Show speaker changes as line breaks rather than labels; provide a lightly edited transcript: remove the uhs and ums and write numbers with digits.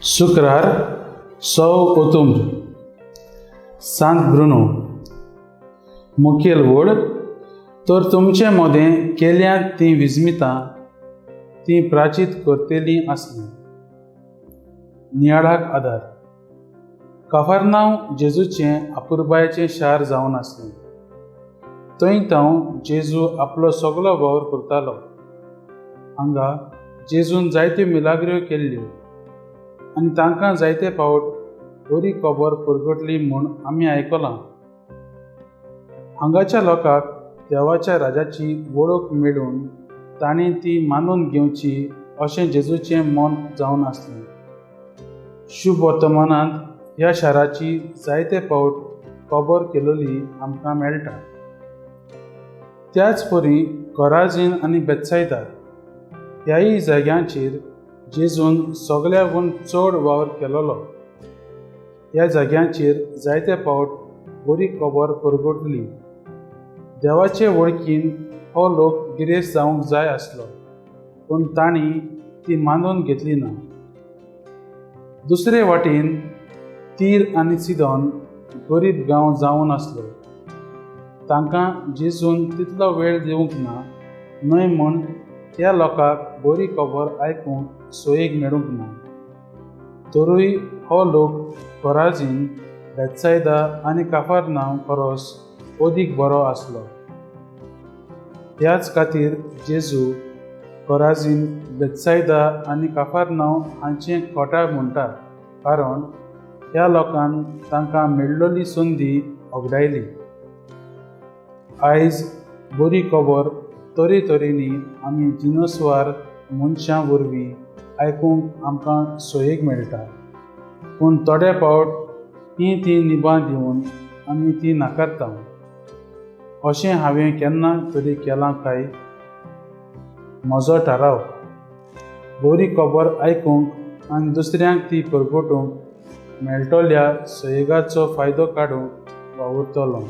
शुक्रार, 6 ओतूम्र. सांत ब्रुनो. मुखेल व्हड तर तुमचे मदें केल्यांत तीं विस्मितां तीं प्राचीत करतलीं आसलीं. नियाळाक आदार. काफारनांव जेजूचें अपुरबायेचें शार जावन आसलें. थंय तांव जेजू आपलो सगलो वावर करतालो. हांगा जेजून जायत्यो मिलाग्र्यो केल्ल्यो आनी तांकां जायते फावट बरी खबर परगटली म्हूण आमी आयकलां. हांगाच्या लोकांक देवाच्या राजाची वळख मेळून तांणी ती मानून घेवची अशें जेजूचें मन जावन आसलें. शुभ वर्तमानांत ह्या शाराची जायते फावट खबर केलेली आमकां मेळटा. त्याच परी कोराजीन आनी बेत्सायदा ह्याय जाग्यांचेर जेजून सगळ्याहून चड वावर केलोलो. ह्या जाग्यांचेर जायते फावट बरी खबर परगटली. देवाचे वळखीन हो लोक गिरेस्त जावंक जाय आसलो, पूण तांणी ती मानून घेतली ना. दुसरे वाटेन तीर आनी सिदोन गरीब गांव जावन आसलो. तांकां जेजून तितलो वेळ दिवंक ना न्हय म्हूण ह्या लोकांक बरी खबर आयकूंक सोयीक मेळूंक ना. तरूय हो लोक कोराजीन, बेत्सायदा आनी काफारनांव परस अदीक बरो आसलो. ह्याच खातीर जेजू कोराजीन, बेत्सायदा आनी काफारनांव हांचें खोटा म्हणटा, कारण ह्या लोकान तांकां मेळ्ळोली संदी ओगडायली. आयज बरी खबर तरेतरेनी आमी जिनसवार मनशां वरवीं आयकूंक आमकां सोयीक मेळटा, पूण थोडे फावट हीं तीं निबां दिवन आमी ती नाकारता. अशें हांवें केन्ना तरी केलां काय? म्हजो थाराव: बरी खबर आयकूंक आनी दुसऱ्यांक ती परगटूंक मेळटल्या सहयोगाचो फायदो काडूंक वावुरतलो.